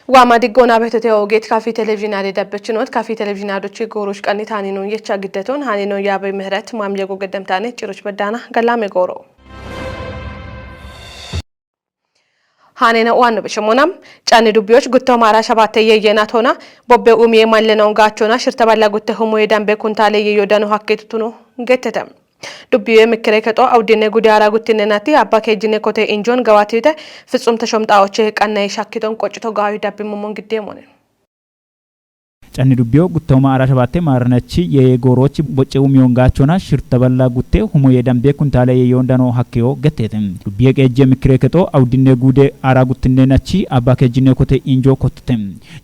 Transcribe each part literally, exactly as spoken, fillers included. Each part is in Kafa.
Waama diggoona beetote oogeet kafi televizhiinaade dabbechinoot kafi televizhiinaadochi gooroch qanni taaninoon yecha giddeton haaninoon yaabe ምህረት ማምየጎ ገደምታኔ ጭሮች በዳና ገላሜ ጎሮ haanena waanno beshemona. Canni dubbiyoch gutto maara shabatte yeyyena toona bobbe umiye mallenoon gaachona shirte balla gutte humoye dambe kuntaale yeyyo dano hakkeetu tuno gettete. Dubbiyoye mikkire kexo awudinne gude aara guttinnenati abba keejjine kote injoon gawaatite fitsum teshom xaa'oche qannaye shakkiton qoccito gaawi dabbi momon giddeemone. Canni dubbiyo guttoma ara shabatte maaranachi yeye goorochi bocce umiyon gaachona shirta balla gutte humoye dambe kuntaale yeyyon dano hakkeyo gettete. Dubbiye qeejje mikkire kexo awudinne gude aara guttinnenachi abba keejjine kote injo kottete.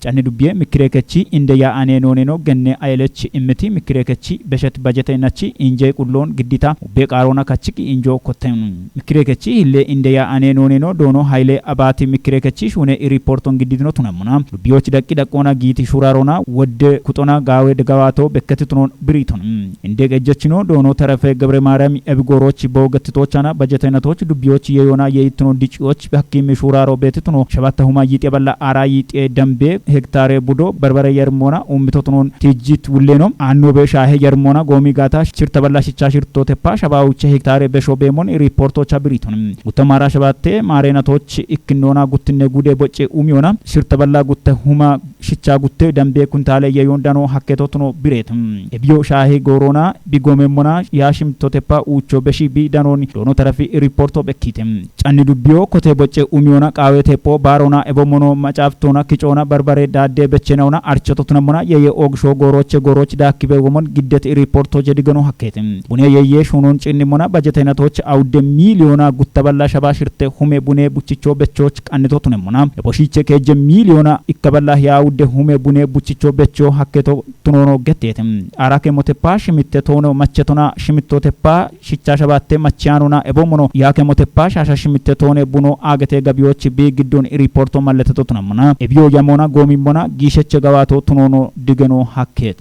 Canni dubbiye mikkire kechi inde ya ane nooneno genne ayelech immiti mikkire kechi beshet bajete nachi inje qulloon giddita ubbe qaarona kachiki injo kotten. Mikkire kechi hille inde ya ane nooneno doono hayile abaati mikkire kechi shuune iriporton gidditino tunemmona. Dubbiyoch daqqi daqqoona giiti shuraarona wodde kuxona gaawe degawaato bekketi tunon biriiton. Inde qejjechino doono terefe Gebre Maariyam ebi goorochi boo gettitoochana bajetayinatoch dubbiyoch yeyona yeyittino diciyoch hakkimi shuraaro beetituno shabatta huma yiixe balla aara yiixe dambe hektaare budo barbare yermoona ummitotunon tijjit wulleeno aannobe shaahe yermoona goomi gaata shirta balla shicha shirtotepa shabaawuche hektaare besho beemon riportocha biriiton. Guttamaara shabatte maareenatoch ikkinnoona guttinne gude bocce umiyona shirta balla gutte huma shicha gutte dambe kuntaale yeyon dano hakketo tuno bireet. Ebiyo shaahe gooroona bi goomemmona yaa shimtotepa uucho beshi bi danooni doono tarafi riporto bekkiite. Canni dubbiyo kote bocce umiyona qaawe tepho baarona ebo mono macaaftoona kicoona barbare daadde beccenaona archoto tunemmona yeye oogisho gooroche gooroch daakkibe womon giddet riporto jedigano hakkeete. Bune yeye shuunon cinnimmona bajetayinatoch awudde miiliyoona gutta balla shaba shirte hume bune buchicho bechoch qannito tunemmona ebo shiiche keejje miiliyoona ikka balla hiya awudde hume bune buchicho becho hakketo tunoono getteete. Aara kemotepa shimitte toono machetona shimittotepa shicha shabatte machiyaanona ebo mono yaa kemotepa shaasha shimitte toone buno aagete gabiyoch bi giddon riporto malleteto tunemmona ebiyo yamoona goomimmona giisheche gawaato tunoono digeno hakkeet.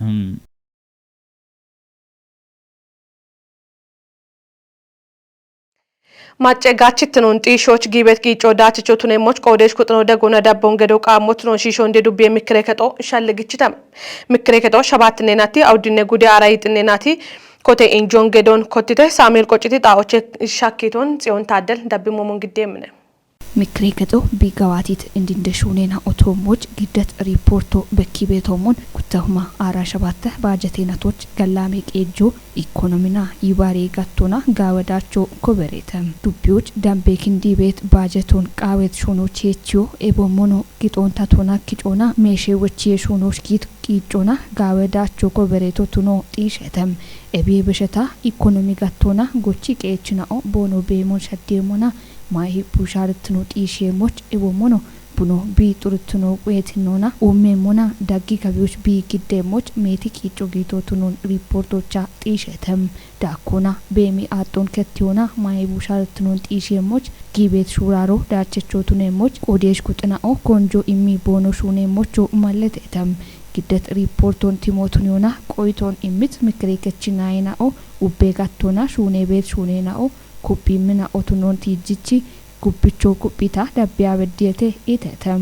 Macce gaachittinon xiishooch giibet qiicco daachicho tuneemmoch qoodeesh kuxino degona dabbon gedo qaammotunon shiishonde dubbiye mikkire kexo shalligichite. Mikkire kexo shabaattinne nati awudinne gude aara yixinne nati kote injoon gedon kottite Saameel qocciti xaa'oche shakkiton Tsiyoon Taaddel dabbi momon giddeemmine. Mikkire kexo bi gawaatit indinde shuunena otoommoch giddet riporto bekki beetoomon guttahuma aara shabatte baajeteenatoch gallaame qeejjo ikonomina yibaare gattona gaawedacho kobereete. Dubbiyoch dambe kindibeet baajeton qaawet shuuno cheechiyo ebo mono gixoonta tona kicoona meeshe wochiye shuunoch giit qiiccona gaawedacho kobereeto tuno xiisheete. Ebiye besheta ikonomi gattona gochi qeechina'o boono beemon shaddeemona maahi bushaaritino xiisheemmoch ebo mono buno bi xuritino quyetinnoona uummeemmona daggi gabiyoch bi giddeemmoch meeti qiicco giito tunon riportocha xiisheete. Daakkona beemi aaxxon kettiyoona maahi bushaarittinon xiisheemmoch giibeet shuuraaro daachecho tuneemmoch qoodeesh kuxina'o konjo immi boono shuuneemmocho malleteete. Giddet riporton timootun yoona qoyiton immit mikkire kechi naayina'o ubbe gattona shuunebeet shuuneena'o kubbimmina'o tunon tiijjichi gubbicho kubbita dabbiya beddiyete iteete.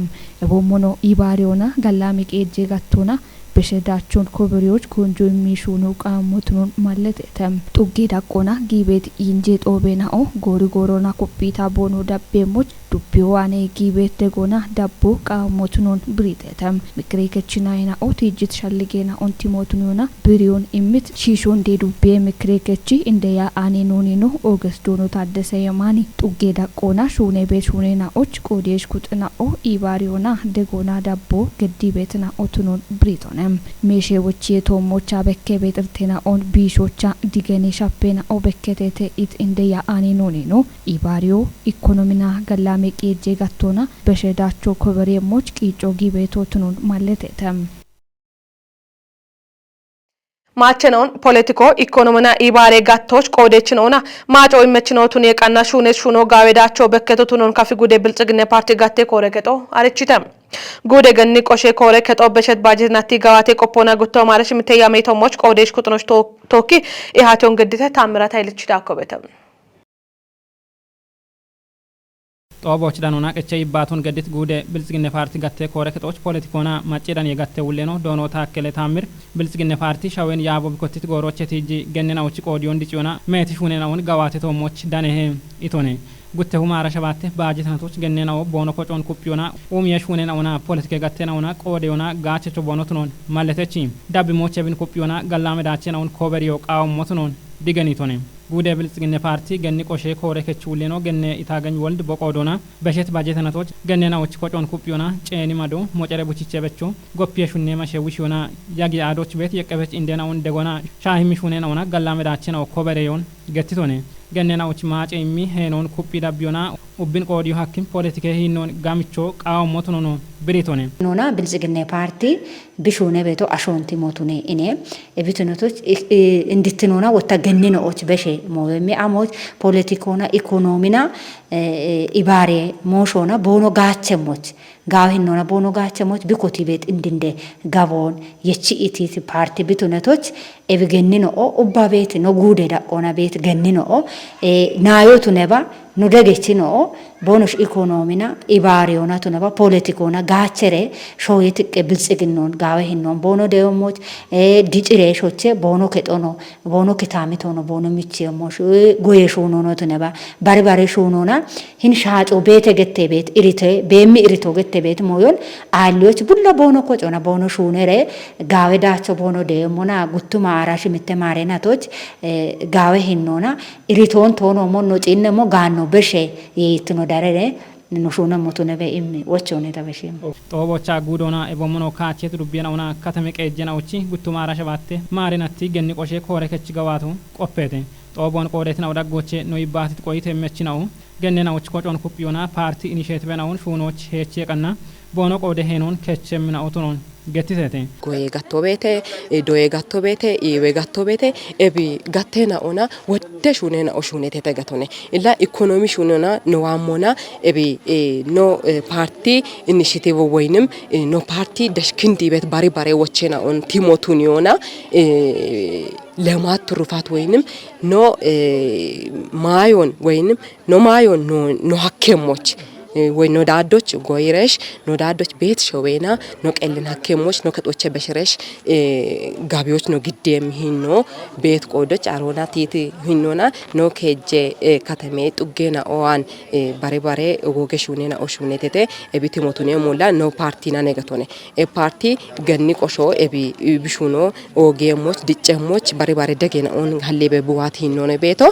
Ebo mono yibaariyona gallaami qeejje gattona beshe daachon koberiyoch konjo immi shuuno qaammotunon malleteete. Xugge daqqona giibeet inje xoobeena'o goori goorona kubbita boono dabbeemmoch dubbiyo waane giibeet degona dabbo qaammotunon biriiteete. Mikkire kechi naayina'o tiijjit shalligeena'on timootun yoona biriyon immit shiishonde dubbiye mikkire kechi inde ya aane nooneno Oges Doono Taaddese Yemaani. Xugge daqqoona shuunebe shuuneena'och qoodeesh kuxina'o yibaariyona degona dabbo geddibeetina'o tunon biriitone. Meeshe wochiye toommocha bekke beexirtena'on biishocha digene shappena'o bekketeete it inde ya aane nooneno yibaariyo ikonomina gallaame qeejje gattona beshe daacho kobereemmoch qiicco giibeeto tunon malleteete. Maachenoon poletiko ikonomina ibaare gattoch qoodechinoona maaco immechinootun yeqanna shuunes shuuno gaawedacho bekketo tunon kafi gude Bilxiginne Paarti gatte koore kexo arichite. Gude genni qoshe koore kexo beshet baajetinatti gawaate qoppoona gutto maare shimite yameetommoch qoodeesh kuxinoch to-, tookki ihaation geddite Taammirata Ilichi Daakko beete. Xooboch danona qeche ibbaaton geddit guude Biltsiginne Paarti gatte koore kexooch poletikoona maccidan yegatte wulleno doono Taakkele Taammir Biltsiginne Paarti shawen yaabo bikottit gooroche tiijji gennena uchi qoodiyon diciyona meeti shuunena un gawaate toommoch danehe itone. Guttehu maara shabaatte baajetanatoch gennena o boono kocoon kuphiyona uumiye shuunena una politike gattena una qoodeyona gaachecho boono tunoon malletechi. Dabbi mooche bin kuphiyona gallaame daachena un kooberiyo qaawammo tunoon digenitone. Guude Biltsiginne Paarti genni qoshe koore kechuulleno genne Itaagany Wold boqoodona beshet bajetanatoch gennena uchi kocoon kuphiyona ceeni mado mocere buchiche becho goppiye shunne mashe wishiyona yagi aadoch beet yeqqebech indena un degona shaahimmi shuunena una gallaame daachena o koobereyon gettitone. Gennena uchi maace immi heenoon kuphi dabbiyona ubbin qoodiyo hakkim politike hiinnoon gamicho qaawammo tunono biritone. Nona Biltsiginne Paarti bishuune beeto ashoonti mootune ine ebitunotoch indittinona wotta gennino och beshe mooyemmi amoch politikoona ikonoomina ibaare mooshoona boono gaachemmoch gaawe hinnoona boono gaachemmoch bikoti beet indinde gaboon yechi itiit paarti bitunetoch ebi gennino o ubba beet no guude daqqoona beet gennino o naayotu neba nu degechino o boonosh ikonoomina ibaariyoona tuneba politikoona gaachere shooye tiqqe Biltsiginnoon gaawe hinnoon boono deyommoch dicire shoche boono kexono boono kitaamitono boono michiyommosh goye shuunono tuneba bari bari shuunona hin shaaco beete gette beet irite beemmi irito gette beet mooyon aalliyoch bulla boono kocona boono shuunere gaawe daacho boono deyemmona guttuma aarashi mitte maarenatoch gaawe hinnoona iritoon toono monno ciinne mo gaanno beshe yeeyittino darere no shuunemmo tunebe immi wochoneta besheemmo. Xoobocha guudoona ebommono kaachet dubbiyena una katame qeejjena uchi guttuma aara shabaatte maarenatti genni qoshe koore kech gawaatu qoppeete. Xooboon qoodeetina o daggoche no ibbaatit qoyite mechina'u gennena uchi kocoon kuphiyona paarti inisheetibena'un shuunooch heechi yeqanna boono qoode heenoon kechemmina'u tunoon gettisete. Goye gatto beete, doye gatto beete, iiwe gatto beete, ebi gattena ona wodde shuunena o shuunetete gatone. Illa ikonomi shuunena no waammona ebi no paarti inishitivo woynim no paarti deshkindi beet bari bare wochena on timotuniyona lemat turufat woynim no maayon woynim no maayon no hakkemmoch woy no daaddoch goyiresh no daaddoch beet showeena no qellin hakkemmoch no kexoche beshiresh gabiyoch no giddem hinno beet qoodoch aroona tiiti hinnona no keejje katame xuggena oan bare bare woge shuunena o shuunetete ebi timotune mulla no paartina negatone. E paarti ganni qosho ebi bishuno oogeemmoch diccemmoch bari bare degena on hallibe buwaati hinnoone beeto.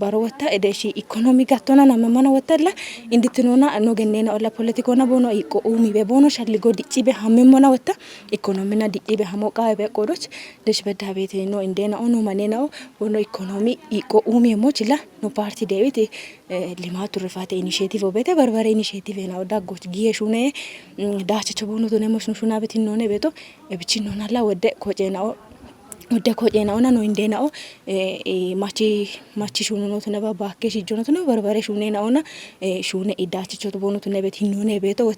Baro wotta edeshi ikonomi gattona namemmana wottalla indittinona no gennena olla politikoona boono iqqo uumibe boono shalligo diccibe hammemmona wotta ikonomina diccibe hamo qaabe qodoch desh bedda beete no indena o no manena o boono ikonomi iqqo uumiemmoch illa no paarti deewiti limaatu rifate inisheetivo beete barbare inisheetive na daggoch giye shuune daachecho boono tune moshno shuna betin noone beeto ebichin noonalla wodde koceena o wodde koceena ona no indena o machi machi shuuno no tune ba baakke shijjo no tune barbare shuune na ona shuune idaachecho boono tune betin noone beeto.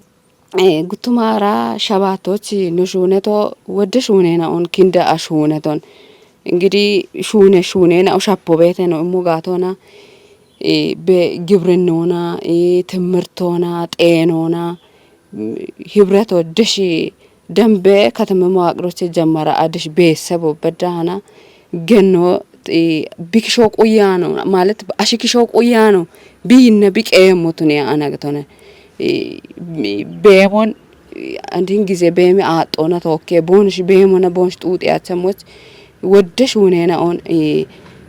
Guttumaara shabaattoch nu shuuneto wodde shuunena on kinda a shuuneton ingidi shuune shuunena o shappo beeteno immo gaatona be gibrinnoona timmirtoona xeenoona hibreto deshi dembe katame mawaaqroche jammara adesh beessebo beddahana genno bikisho quyaano ማለት ashi kisho quyaano biyinna biqeemmo tune ana getone beemon andin gize beemi aaxxoona tookke boonish beemona boonish xuuxi achamoch wodde shuunena on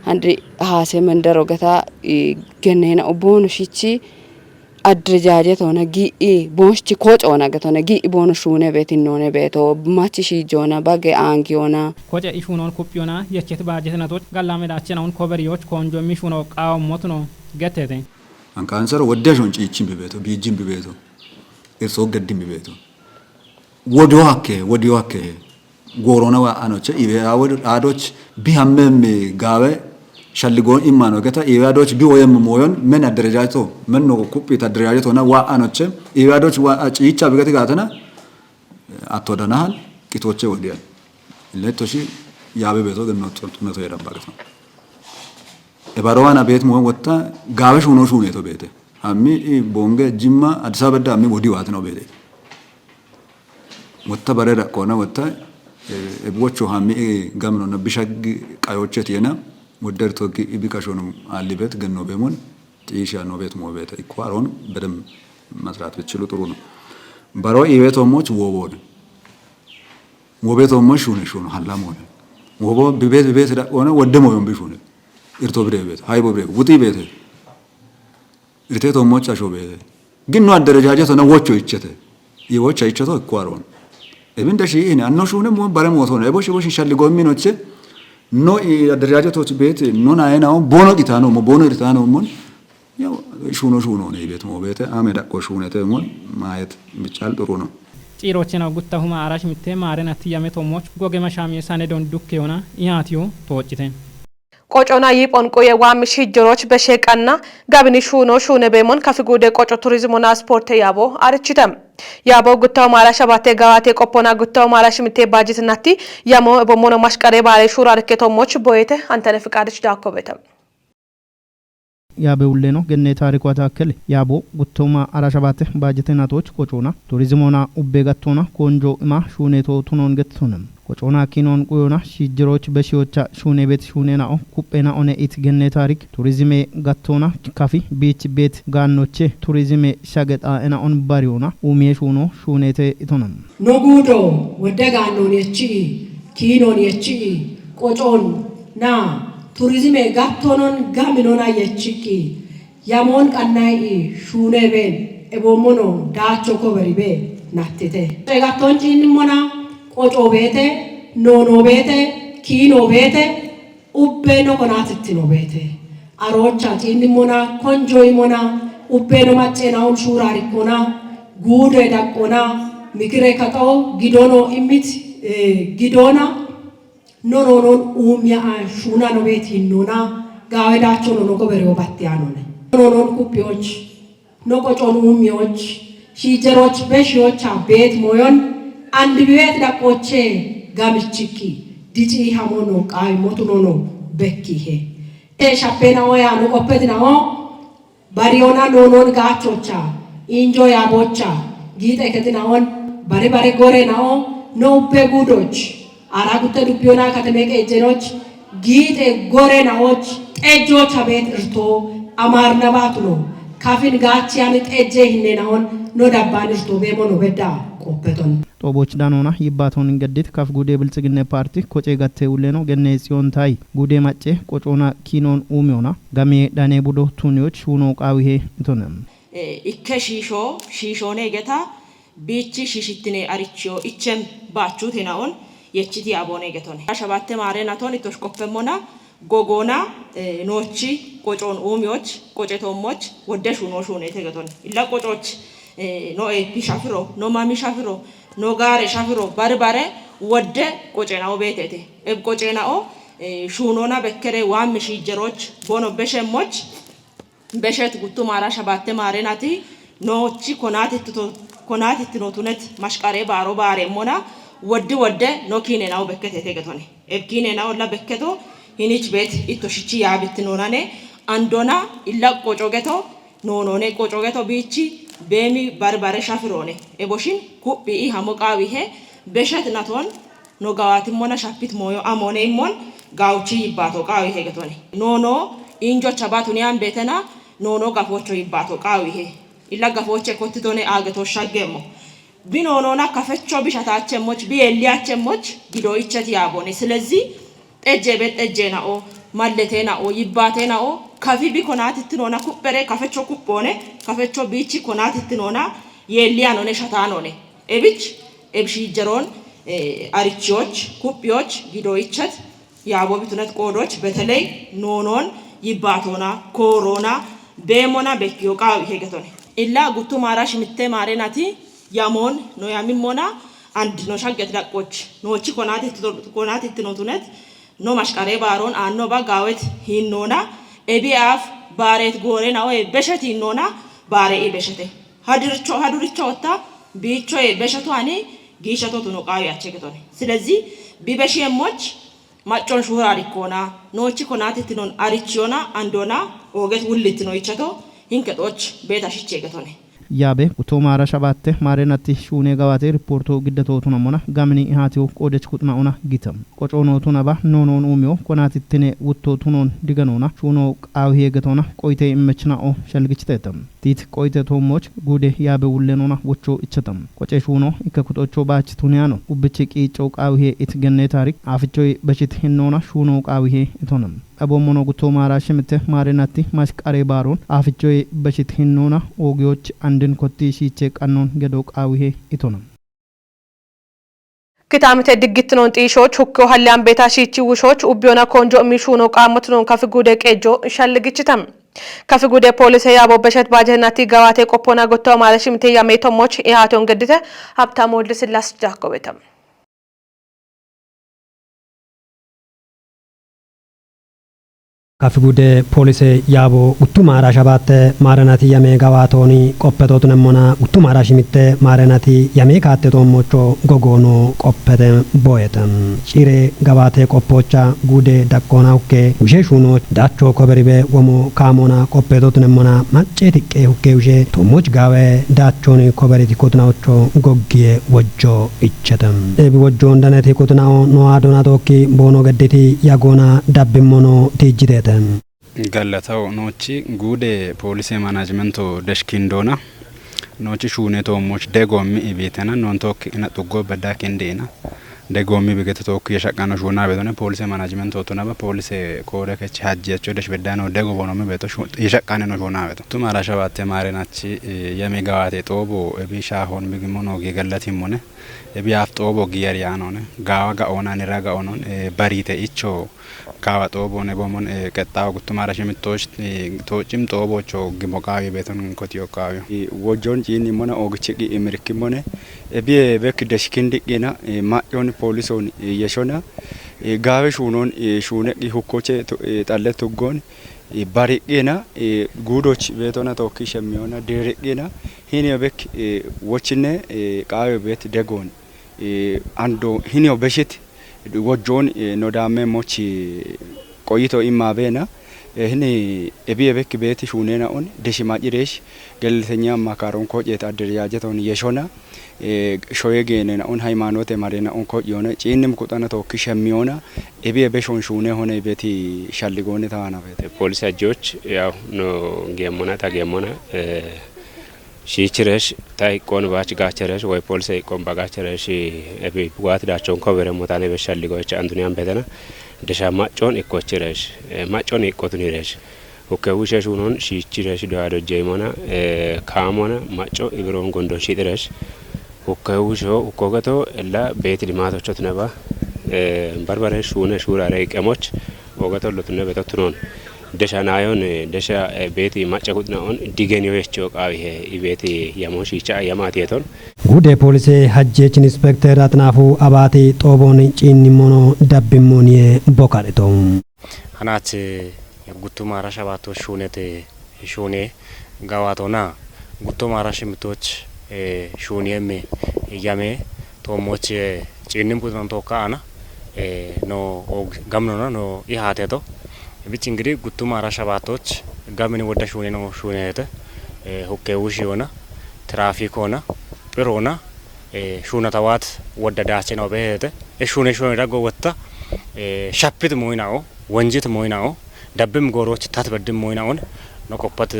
handi haase mendaro geta gennena o boonishichi adderejaajetona gi'i boonshchi kocoona getona gi'i boono shuune beetinnoone beeto machi shiijoona bage aangiyoona. Koce ishuunoon kuphiyona yechet baajetinatoch gallaame daachena un koberiyoch koonjo mishuno qaawammotuno gettete. Anqaansaro wodde ashoon ciichimbi beeto biijjimbi beeto irsoo geddimbi beeto wodiyo hakke wodiyo hakke Goorona waa anoche iwe awe adoch bi hammem gaawe shalligoon immano geta iwe adoch bi woyem mooyon men adderejajeto men no kuphit adderejajetona waa anoche iwe adoch waa ciicha bigati gaatana atto danahal qitoche wodiyan lettoshi yaabe beeto genno xortuneto yedabba geto ebarowana beet mooyon wotta gaawe shuuno shuuneto beete Hammi i bonge Jimma Addis Ababa da hammi wodi waati no beete. Wotta bare raqqoona wotta, eh, ebwocho hammi i gaminonna bishaggi qayocheti yena wodder tokki ibi qashono alibet genno bemon xiisha no bet mo beete. Ikko aron bedem masrat bichilu ጥሩ ነው። Baro iwe tomoch wobone. Wobe tomoch shune shuno hallamone. Wobo bibet bibet raqqoona wodde moyon bishune. Irto bire bet, haybo bire, wuti bete. Irte tomoch asho bete. Gin no adderajajeto na wocho ichete. I wocha icheto ikko aron. Ebinde shi ine anno shune mo bare moto ne. Ebo shi bo shi shalli gommi noche. No i adderajeto bete no na ena on bono qitano mo bono irtano mon. Yaw shuno shuno ne bet mo bete ame daqo shunete mon maayet bichal ጥሩ ነው. Xiirochena guttahuma arash mitte maarena tiyame tomoch goge mashamiye sane don dukke yona iyatiyo tooccite. Qocona yiiphon quye waammi shijjoroch besheeqanna gabini shuuno shuune beemon kafi guude qoco turizimona ispoorte yaabo arichite. Yaabo guttaho maara shabaate gawaate qoppona guttaho maara shimite baajit natti yamo ebommono mashqare baare shuura rikke tommoch boyete Antene Fiqaadich Daakko beete. Yaabe ulleno genne taariku ataakele yaabo guttooma ara shabaate baajete natoch qocoona turizimoona ubbe gattoona koonjo ima shuuneto tunoon gettone. Qocoona kiinoon quyoona shiijjiroch beshiyocha shuune bet shuune na'o kuphena one it genne taarik turizime gattoona kafi biich bet gaannoche turizime shagexa'ena on bariyoona uumiye shuuno shuunete itona. No guudo wodde gaannoon yechi'i kiinoon yechi'i qocoon na turizime gattoonon gaminona yechiqqi yamoon qannay'i shuunebeen eboommono daacho koberibe nattite. Ceegattoon ciinnimmona qoco beete, noono beete, kiino beete, ubbe no konatittino beete. Aroocha ciinnimmona, konjoimona, ubbe no macceenaon shuurarikkona, guude daqqona, mikire kaxo, gidono immit, eh, gidona, no noonon uumiya a shuuna no beet hinnoona, gaawe daacho no no gobereyo batteyanone. No noonon kuppiyoch, no qocoon uumiyoch, shiijeroch beshiyocha beet mooyon, andi bibeet daqqoche gamichikki, dici hamo no qaawi motu no no bekkihe. Te shappena oya no qoppetina o, bariyona noonon gaachocha, injo yaabocha, giixe ketina'on, bare bare gorena'o, no ubbe guudoch, ara gutte dubbiyona kateme qeejjenoch, giixe gorena'och, xejjocha beet irto, amaarnabatuno, kafin gaachiyani xejje hinnena'on, no dabban irto beemo no bedda qoppeton. Xooboch danoona yibbaatoon ingeddit kaf guude bilxiginne paarti koce gatte ulleno genne xiyoon tayi guude macce qocoona kiinoon uumiyoona gamiye dhane budo tuniyoch shuuno qaawihe itone. Eh, ikke shiisho, shiishoone geta biichi shiishittine arichiyo ichem baachuti naon yechiti aboone getone. Shabatte maare naton itosh qoppemmona gogoona, eh, noochi qocoon uumiyoch, qoce toommoch, wodde shuuno shuunete getone. Illa qococh, eh, no eeppi shafiro, no mami shafiro, no gaare shafiro, bari bare wodde qocena'o beetete. Eb qocena'o, eh, shuunona bekkere waammi shiijjeroch, bono beshemmoch, beshet guttu maara shabatte maare nati noochi konatittito-, konatittinotunet mashqare baaro baaremmona woddi wodde no kiinena'o bekketete getone. Eb kiinena'o la bekketo hinich beet itto shichi yaabittinoonane andona illa qoco geto noonone qoco geto biichi beemi bari bare shafiroone. Eboshin kuphi i hamo qaawihe beshet naton no gawaatimmona shappit mooyo amoone immon gaawuchi yibbaato qaawihe getone. Noono injocha baatuniyan beetena noono gafocho yibbaato qaawihe. Illa gafoche kottitone aageto shaggeemmo. Bi noonona kafecho bi shataachemmoch, bi yeelliyachemmoch gido icheti yaabone. Silezi xejje be xejje na'o, mallete na'o, yibbate na'o, kafi bi konatittinoona kuphere kafecho kuphoone, kafecho biichi konatittinoona yeelliyanone shataanone. Ebich, ebshi jeroon, eh, arichiyoch, kuphiyoch gido ichet yaabo bitunet qoodoch beteley noonon yibbaatoona, kooroona, beemona bekkiyo qaawihe getone. Illa guttu maara shimitte maare nati yamoon no yamimmona and no shagget daqqoch noochi konatittino-, konatittinotunet no mashqare baaroon aanno ba gaawet hinnoona ebi aaf baareet goore na'oye beshet hinnoona baare i beshete. Haduricho, haduricho otta biichoye besheto ani giisheto tuno qaawi ache getone. Silezi bi beshiyemmoch maccon shuura arikkoona, noochi konatittinon arichiyona andona ooget wullittino icheto Hinke xooch beeta shiche gatone. Yaabe guto maara shabatte maarenatti shuune gawaate ripoorto giddato tunamona gamini ihaatiyo qoodechi kuxna una gita. Qocono tunaba nonon umiyo konatittine wutto tunon diganona shuuno qaawihe gatona qoyte immechina'o shalgichiteta. Tiit qoyte toommoch guude yaabe wullenona wocho ichata. Qoce shuuno ikke kuxocho baach tuniyano ubbichi qiico qaawihe it genne taarik afichoy beshit hinnona shuuno qaawihe itona. Abo mono guto maara shimite maarenatti mash qare baaron afichoy beshit hinnona oogiyoch andin kotti shiiche qannon gedo qaawihe itona. Kitaamite diggittinoon xiishoch hukkeho halli ambeeta shiichi wushoch ubbiyona koonjo mishuuno qaammotinoon kafi guude qeejjo shalligichita. Kafi guude poolise yaabo beshet baajetinati gawaate qoppona gotto amaale shimite yame tommoch ihaateon geddite Habtaam Wolde Sillaas Jaakobeta. Kafigude poolise yaabo guttu maara shabaatte maarenati yame gawaatooni qoppetootunemmona guttu maara shimitte maarenati yame kaattetoommoocho gogoono qoppete boyete. Ciire gawaate qoppoocha guude dakkoona hukke wushe shuunooch daacho koberibe womo kaamoona qoppetootunemmona maccee tiqqee hukke wushe toommoch gaawe daachooni koberiti kotinaocho goggiye wojjo ichete. Ebi wojjoon daneti kutinao noa donatookki boono gedditi yagoona dabbimmono tiijjiteete. Gallataho noochi guude poolise manajimento deshkindoona noochi shuune toommoch degoommi ibiitena noontookki ina xuggo bedda kindiina degoommi bigete tookki yeshaqqano shuuna betone poolise manajimento tunaba poolise koore kechi hajjecho desh beddano dego bonomi beto shu-, yeshaqqane no shuuna beto. Tumara shabatte maarenachi, eh, yami gawaate xoobo ebi shaahon bigimo noogi gallatimmone. Ebi haaf xoobo giyar yaanone. Gaawa gaoona nira gaonon, eh, barite icho gaawa xoobo ne boomon, eh, qexxaawo guttumara shimittooch, eh, tooccim xooboocho gimo qaawi beeton kotiyo qaawi. Eh, wojjon ciinni mona oogichi qi imirikki mone. Ebi, eh, bek deshkin diqqina, eh, ma'yon poolison, eh, yeshona. Eh, gaawe shuunon, eh, shuune qi hukkoche to-, eh, xalle tuggon. Eh, bariqqina, eh, guudoch beetona tookki shemmiyona, diriqqina. Hini bek, eh, wochine, eh, qaawe beet degon. Eh, ando hini beshit wojjon, eh, no damme moch, eh, qoyito imma beena. Eh, hini ebi ebek beeti shuunena on, deshi maciresh, geleletenya makaron koceet adderyajeton yeshona, eh, shoye geenena on, haymanote marena on koc yona, ciinnim kuxana tookki shemmiyona, ebi ebe shon shuune hone beti shalligone taana bete. Poolise ajjoch, yaw, no geemmona, ta geemmona, eh, shiichiresh, ta iqqon baach gaacheresh, woy poolise iqqon bagaacheresh, ebi bugaat daachon kobere motane be shalligoch anduniyan betena, desha maccon ikkochiresh, eh, maccon iqqotuniresh. Hukke wushe shuunon shiichiresh doya dojjeymona, eh, kaamona, macco ibiron gondo shiixiresh. Hukke wusho, hukko gato ella beeti limaatochot neba, eh, barbare shuune shuurare qemoch, ogato lotunne beto tunon. Desha nayon, eh, desha, eh, beeti macca gudna on, digeniyo yecho qaawi he, i beeti yamon shiicha yamati yeton. Guude poolise hajjeech inspekter Axinaafu Abaati xoobon ciinni mono dabbimmoon yee bokaadhito. Hanaach guttumaara shabaatto shuunete shuune gawaatona guttumaara shimittoch, eh, shuuniyemme yame toommoch, eh, ciinnim quxunon tookka aana, eh, no og-, gamnona no ihaateto. Bich ingidi guttumaara shabaattoch gamin wodda shuune no shuunete, eh, hukke wushi yoona, tiraafik hoona, phir hoona, eh, shuunatawaat wodda daache no beheete. E shuune shuune daggo wotta, eh, shappit moyina'o, wonjit moyina'o, dabbim gooroch tat beddim moyina'on, no qoppat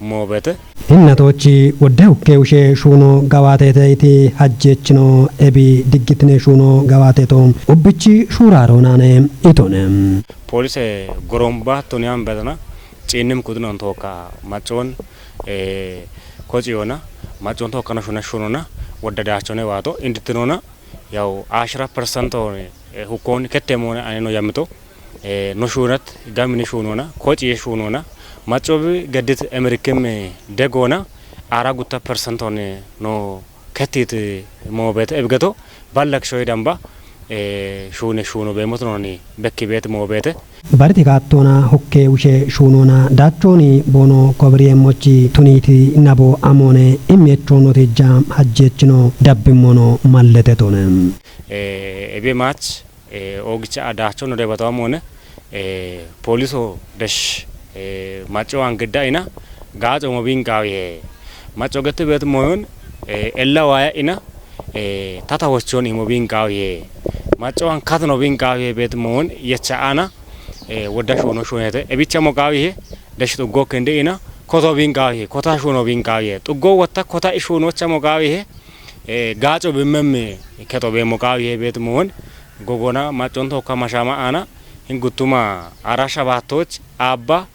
moobeete. Hinnatoochi wodde hukke wushe shuuno gawaateete iti hajjeechino ebi diggitine shuuno gawaateeto ubbichi shuuraaroonane itone. Poolise goromba tuniyan betana ciinnim kudunon tookka maccoon, eh, kociyoona, maccoon tookkano shuna shunona, wodda daachone waato, indittinona, yaw ashira persentoon, eh, hukkoon kette moone ane no yammito, eh, no shuunat, gamini shuunona, kociye shuunona, maccobi geddit emirikkim, eh, degoona, ara gutta persentoon, eh, no kettit, eh, moobeete ebigeto, ballak shoy damba, eh, shuune shuuno beemot nooni bekki beet moobeete. Bariti kaattoona hukke wushe shuunoona daachooni boono kobiriyeemmochi tuniiti nabo amoone immiyechoonoti ja hajjeechino dabbimmono mallete tone. Eh, ebe maach, eh, oogicha a daachono debatawa moone, eh, pooliso desh, eh, macco angidda ina, Gaaco mo bin qaawihe. Macco getti bet moyun, eh, ella waya ina, eh, tata wochon imo bin qaawihe. Macco an kat no bin qaawihe bet moyun yecha ana, eh, wodda shuno shunete. Ebicha mo qaawihe, dash tuggo kende ina, koto bin qaawihe, kota shuno bin qaawihe. Tuggo wotta kota ishuno cha mo qaawihe, eh, gaaco bimmem keto be mo qaawihe bet moyun. Gogona maccon tokka mashama ana, hin guttuma ara shabaatoch abba,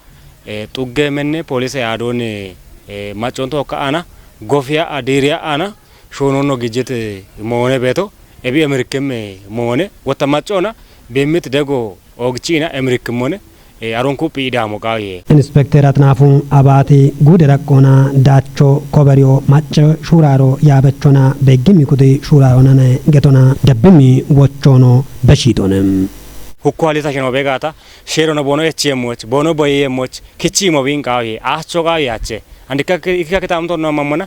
eh, xugge menne polise aadon, eh, maccon tokka ana, gofiya adiriya ana, shonono gijjit, eh, moone beto, ebi emirkim, eh, moone, wotta maccona, bemmit dego ogchi ina emirkim moone, eh, aron kuphi idamo qaawiye. Inspekter Atnaafu Abaati guude raqqoona daacho kobariyo macce shuuraaro yaabachona beggimi kudi shuuraaro nane getona dabbimi wochono beshiitone. Hukku halita shino begata, sherono bono echi yemoch, bono boye yemoch, kichi mo bin qaawiye, acho qaawiye ache. Andika ikka kitam to no mamona,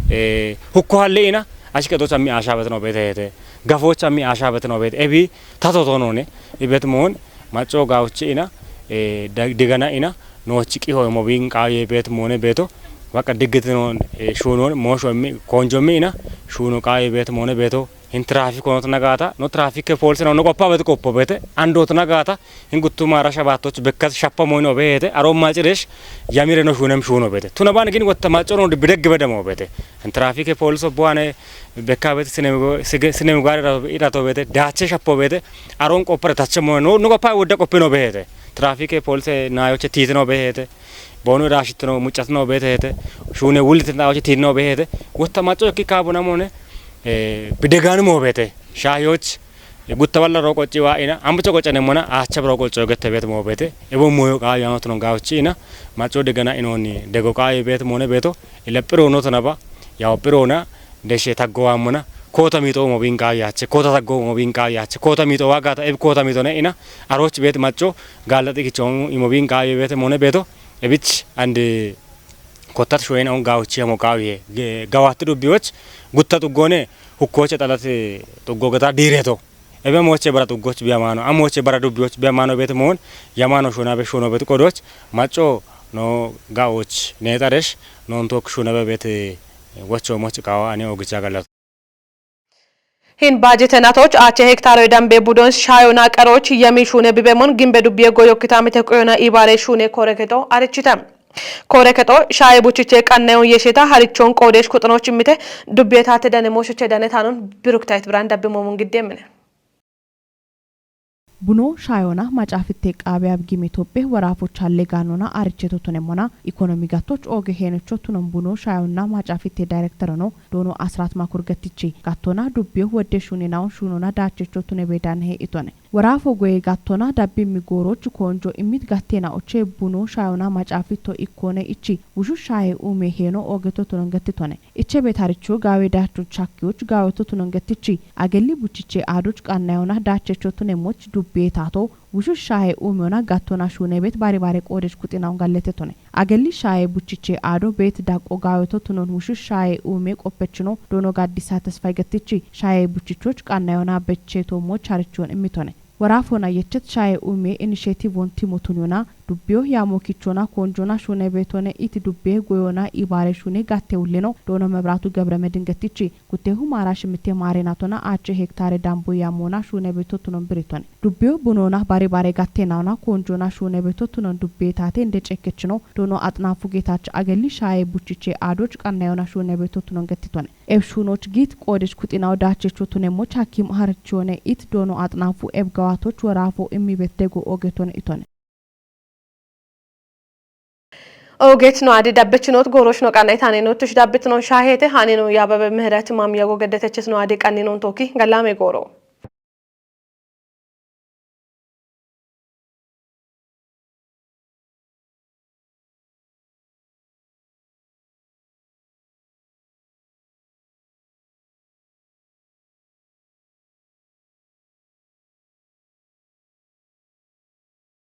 eh, hukku halle ina, ashke do chammi asha bet no bete hete. Gafo chammi asha bet no bete. Ebi tato to no ne, ibet moon, macco gauchi ina, eh, da-, digana ina, no chiki ho mo bin qaawiye bet moone beto. Waka digit no, eh, shuno, mo sho mi, konjo mi ina, shuno qaawiye bet moone beto. Hin trafik onot nagata, no trafik ke polse no, no koppa bet koppo bete, andot nagata, hin guttuma ara shabaatoch bekkas shappa moyno behete, aro maciresh, yamire no shunem shuno bete. Tuna ban gin wotta macco no bideg bedamo bete. Hin trafik ke polse buane bekka bete sinem go-, sige-, sinem gare ira to bete, dache shappo bete, aron koppa tache moy no, no koppa wodda koppi no behete. Trafik ke polse nayoche titno behete. Bono rashitno, muccatno behete. Shune wulitno ayoche titno behete. Wotta macco ki kabona mone, eh, bidegani mo bete. Shayoch, eh, gutta balla ro qocci wa ina, ambicho qoccane mona, acha bro qocco gette bet mo bete. Ebo moyo qaawiye anot no gauchi ina, macco degana inoni, dego qaawiye bet moone beto, ila piro no tanaba, yaw piro na, deshe taggo wa mona, kota mito mo bin qaawiye ache, kota taggo mo bin qaawiye ache, kota mito wa gata, eb kota mito ne ina, aroch bet macco, gallati kichon imo bin qaawiye bet moone beto, ebich and, eh, kottat shoyen on gauchi amo qaawiye, ge-, gawatti dubbiyoch, gutta tuggone, hukkoche xalat, eh, tuggo geta direto. Ebe moche bara tuggoch biyamano, a moche bara dubbiyoch biyamano bet moon, yamano shuna be shuno bet qodoch, macco no gaoch, ne taresh, non tok shuna be bet, eh, wocho moch qaawa ane ogicha galat. Hin baajete natoch ache hektaro dambe budon shayona qaroch yemi shune bibemon gimbe dubbiye goyo kitamite qoyona ibare shune koreketo arichita. Koreketo shaye buchiche qannayon yesheta harichon qodesh kuxnoch immite dubbiye tate dane moshoche dane tanon Birukitayit Birhan dabbe momun gidde mine. Buno shayona macaafitte qaabe abgime Itophiya woraafoch halle gaanona aricheto tunemona ikonomi gattoch ooge heenocho tunon buno shayonna macaafitte daayirekterono doono Asiraat Makur gattichi gattona dubbiyo wodde shuuninawon shuunona daachecho tune beedanehe itone. Woraafo goye gattona dabbimmi gooroch koonjo immit gatteena oche buno shayona macaafitto ikkoone ichi wushu shaye uume heeno oogeto tunon gattitone. Ichebe taricho gaawe daacho chakkiyoch gaaweto tunon gattichi agelli buchiche aadoch qannayona daachecho tunemoch dubbiye taato wushu shaye uumeyona gattona shuunebet bare bare qoodesh kuxinawon galletetone. Agelli shaye buchiche aado beet daqqo gaaweto tunon wushu shaye uume qoppechino doono Gaaddisa Tesfay gattichi shaye buchichoch qannayona becheto moch harichon immitone. Woraafona yechet shaye uume inishetivon timo tunyona dubbiyo yaamo kichona koonjona shuunebetone iti dubbiye goyona ibaare shuune gatte ullino doono Mebraatu Gebremedin gattichi guttehu maara shimitte maare natona ache hektare dambo yaamona shuunebeto tunon biritone. Dubbiyo bunona bare bare gatteenawona koonjona shuunebeto tunon dubbiye taate inde cekkechino doono Axinaafu Geetach agelli shaye buchiche aadoch qannayona shuunebeto tunon gattitone. Eb shuunoch giit qoodesh kuxinaw daachecho tunemoch hakim harichone it doono Axinaafu eb gawaatoch woraafo immibet dego oogetone itone. Ooget no adi dabbechinot gooroch no qannayit hanenotuch dabbitnon shaahete haneno Yaababe Mihret Maamiyago geddetechis no adi qanninon tooki gallame gooro.